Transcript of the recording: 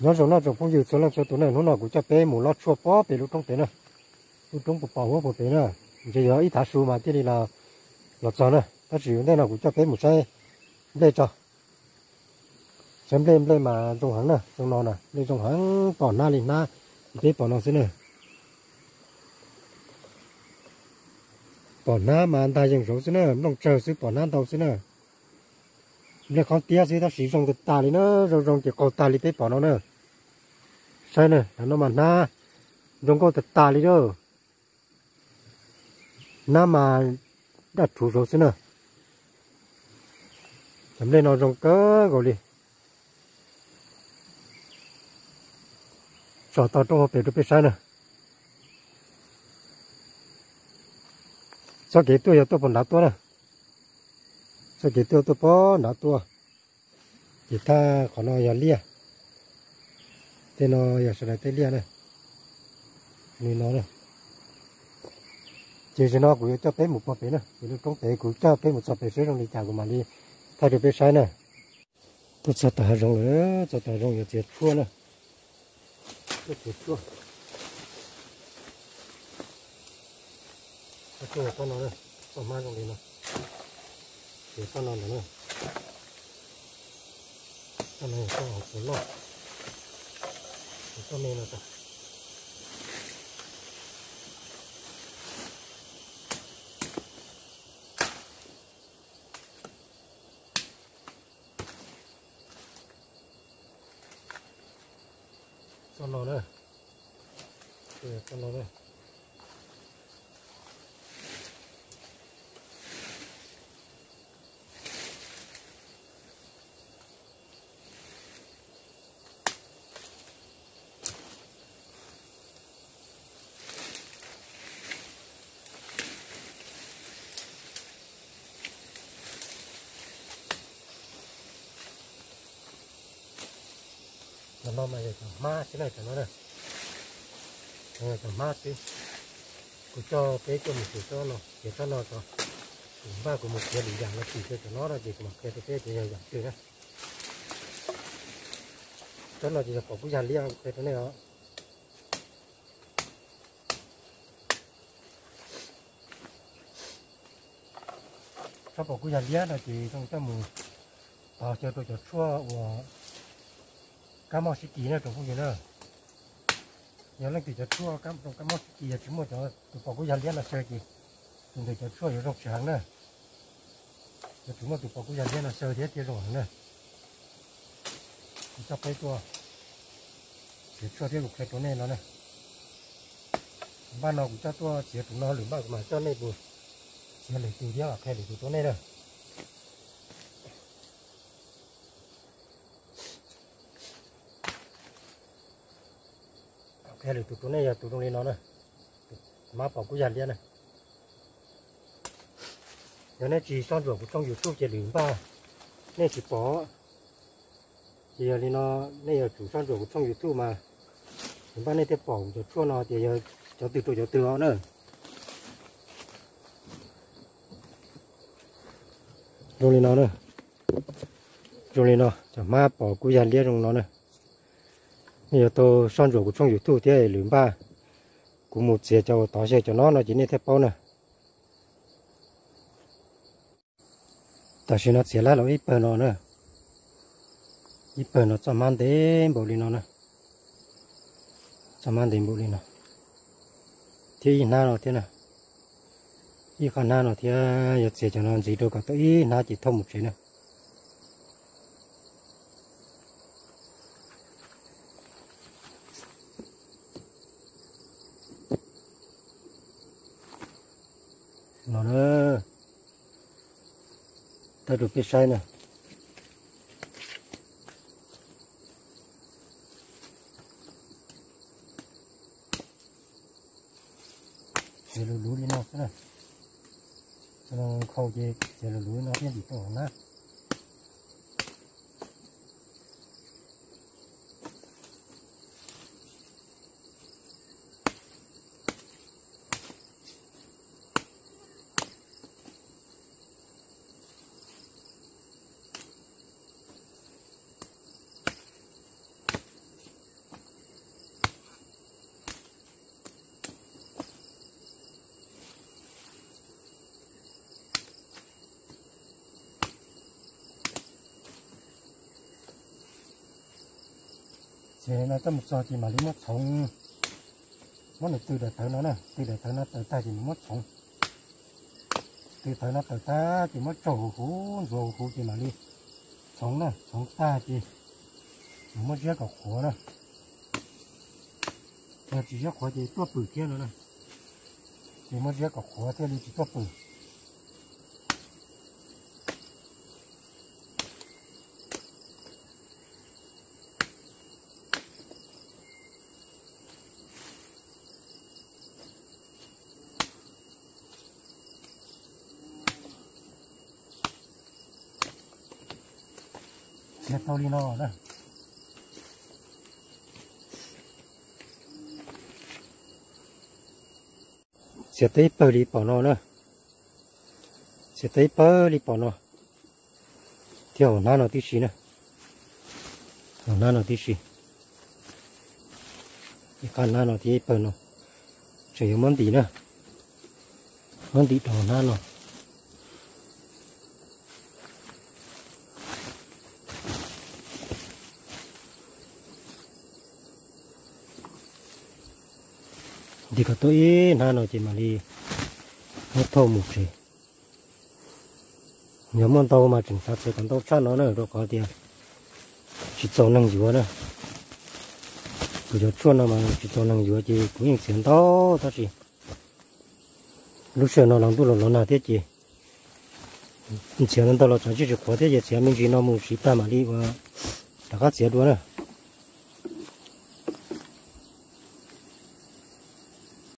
Nyob zoo no tsoom phooj ywg txhua leej txhua tus na, hnub no kuv coj peb mus lov tshuaj pob pem lub roob pem na. Lub roob puag pem huab puag pem na, ntshe yuav ib tav su mas thiaj li los txog na, tab sis ua ntej no kuv coj peb mus saib nplej tso. Saib nplej, nplej mas zoo heev na, zoo no na, nplej zoo heev, pom hnab li hnab peb pom no xwb na. Pom hnab mas ntag yeej zaum xwb na, nplooj tsawg xwb pom hnab ntau xwb na. Nplej qhov tiab xwb tab sis zoo tag tas li na, zoo zoo ces qaug tag li peb pom no na. Saib na, no mas hnab zoo nkauj tag tas li lawm. Hnab mas daj rhuv zaum xwb na. Cov nplej no zoo kawg nkaus li. Tso tau roob huab pem rau peb saib na. Txoj kev tuaj yog tuaj puag nrad tuaj na. Txoj kev tuaj tuaj puag nrad tuaj. Ces thaj qhov no yog liaj. Tej no yog sawv daws tej liaj na. Li no na. Ces zaum no kuv yuav coj peb mus puag pem na, ces lub roob pem kuv coj peb mus txog pem seb zoo li cas kuv mam li thaij rau peb saib na. Tuaj txog tom hav zoov lawm, txog tom hav zoov yuav txiav tshuaj na. Tuaj txiav tshuaj. Txoj no, txoj hmab zoo li no. Txiav txoj no ntawm no. Txoj no yog txoj hauv paus loj. Txiav txoj me no tso. Txoj no na. Txoj no na. Cov no mas yog cov hmab xwb na, cov no na. Cov hmab xwb. Kuv coj peb tuaj mus txiav tsob no, txiav tsob no tso. Kuv npaj kuv mus txiav lwm yam no, tsis txiav cov no no ces kuv mam qhia rau peb tias yog yam twg na. Tsob no ces yog pom kub yag liab, kuv qhia rau nej os. Tsob pom kub yag liab no ces zoo coj mus tov xyaw rau cov tshuaj uas kab mob sib kis na tsoom phooj ywg na. Yog leej twg cov tshuaj rau kab mob sib kis yog tsis muaj cov tus pom kub yag liab no xyaw ces tus ntawd cov tshuaj yuav zoo tsis heev na. Yuav tsum muaj tus pom kub yag liab no xyaw thiab thiaj zoo heev na. Kuv coj peb tuaj txiav tshuaj thiab kuv qhia rau nej no na. Npaj no kuv coj tuaj txiav tus no, lwm npaj kuv mam coj nej mus txiav lwm tus thiab qhia lwm tus rau nej na. Qhia lwm tus rau nej yog tus zoo li no na. Hmab pom kub yag liab na. Yog nej tsis soj ntsuam kuv tshooj YouTube ces lwm npaj nej tsis pom. Ces yog li no, nej yuav tsum soj ntsuam kuv tshooj YouTube mas lwm npaj nej thiaj pom kuv cov tshuaj no tias yog cov twg rau cov twg os na. Zoo li no na. Zoo li no, cov hmab pom kub yag liab zoo no na. Nej yuav tau soj ntsuam kuv tshooj YouTube thiab lwm npaj kuv mus txiav cov uas tov xyaw cov no no ces nej thiaj paub na. Tam sim no txiav lab los ib pawg no na. Ib pawg no txoj hmab ntev npaum li no na. Txoj hmab ntev npaum li no. Thiab ib hnab no thiab na. Ib qho hnab no thiab, yuav txiav cov no ntxiv rau kom tau ib hnab ces thauj mus tsev na. No na, thaij rau peb saib na. Txiav luv luv li no xwb na. Cov no nkhaus ces txiav luv luv li no thiaj ntim tau na. No coj mus txog ces mam li muab txhoov, muab nws tw daim tawv no na, tw daim tawv no tawm tag ces mam muab txhoov. Tw tawv no tawm tag ces muab tsaug huv huv, ntxuav huv huv ces mam li txhoov na, txhoov tag ces mam muab ziab kom qhuav na. Yog tsis ziab qhuav ces tuaj pwm thiab no na. Ces muab ziab kom qhuav thiaj li tsis tuaj pwm. Txiav tau li no na. Txiav tau ib pawg li pom no na. Txiav tau ib pawg li pom no. Thiab hauv hnab no tib si na. Hauv hnab no tib si. Ib qab hnab no thiab ib pawg no. Tseem yuav muab ntim na. Muab ntim rau hauv hnab no. Ntim kom tau ib hnab no ces mam li muab thauj mus tsev. Yog muaj ntau mas tseem xav txiav kom ntau tshaj no na, rau qhov tias tsis txaus neeg yuav na. Kuv cov tshuaj no mas tsis txaus neeg yuav ces kuv yeej txiav ntau tab sis lub sij hawm no los ntuj los los nag thiab ces txiav ntau ntau los tsam tsis tsis qhuav thiab ces txiav me ntsis no mus siv tag mam li ua rov qab txiav dua na.